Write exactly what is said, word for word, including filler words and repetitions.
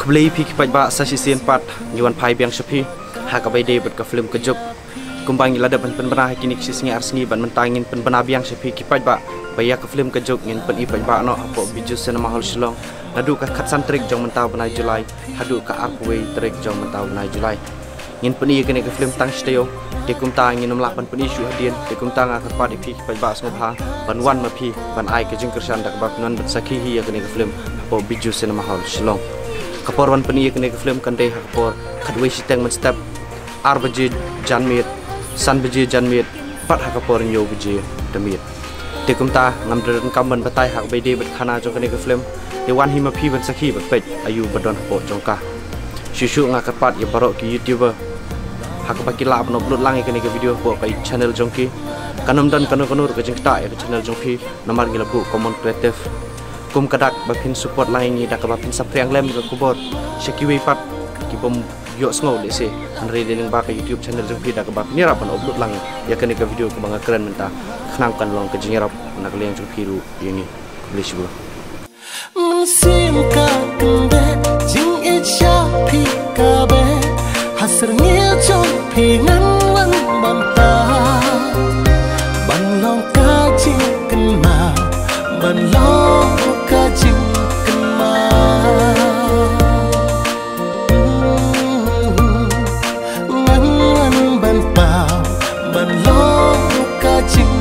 Khublei phi ki paidbah, sa shisien pat ngi wan phai biang sha phi ha kaba ïadei bad ka film Ka Juk. Kumba ngi la dep ban pynbna ha kine ki shi sngi ar sngi, bad mynta ngin pynbna biang sha phi ki paidbah ba ïa ka film Ka Juk ngin pyni paidbah noh hapoh Bijou Cinema Hall Shillong naduh ka khatsan tarik jong mynta u bnai July haduh ka arphew wei tarik jong mynta u bnai July. Ngin pyni ïa kane ka film tang shi taïew, te kumta ngin ym lah ban pyni shuh hadien. Te kumta nga kyrpad ïa phi ki paidbah sngewbha ban wan ma phi ban ai ka jingkyrshan da kaba phin wan ban sakhi hi ïa kane ka film hapoh Bijou Cinema Hall Shillong. Ka por ban pyni ïa kane ka film kan dei ha ka por khatwei shiteng mynstep, ar baje janmiet, san baje janmiet, bad ha ka por hynñiew baje janmiet. Te kumta ngam da donkam ban batai ha kaba ïadei bad khana jong kane ka film. Te wan hi ma phi ban sakhi bad peit aïu ba don hapoh jong ka. Shuh shuh nga kyrpad ïa baroh ki YouTuber ha kaba ki lah ban upload lang ïa kane ka video hapoh ka channel jong ki. Kan ym don kano kano ruh ka jingktah ïa ka channel jong phi namar ngi la buh Common Creative. Kum ka dak ba phin support lang ïa ngi da kaba phin sa phriang lem ïa ka khubor sha kiwei pat ki bym ïohsngew lehse, hynrei dei lyngba ka YouTube channel jong phi da kaba phin ïarap ban upload lang ïa kane ka video kaba nga kren mynta, khnang kan long ka jingïarap na ka liang jong phi ruh ïa ngi. Khublei shibun. Mynsiem ka kyndeh jingïeit sha phi ka beh, ha syrngiew jong phi ngan wan ban tah, ban long ka jingkynmaw, ban long ka jingkynmaw. Ngan wan ban paw, ban long ka jing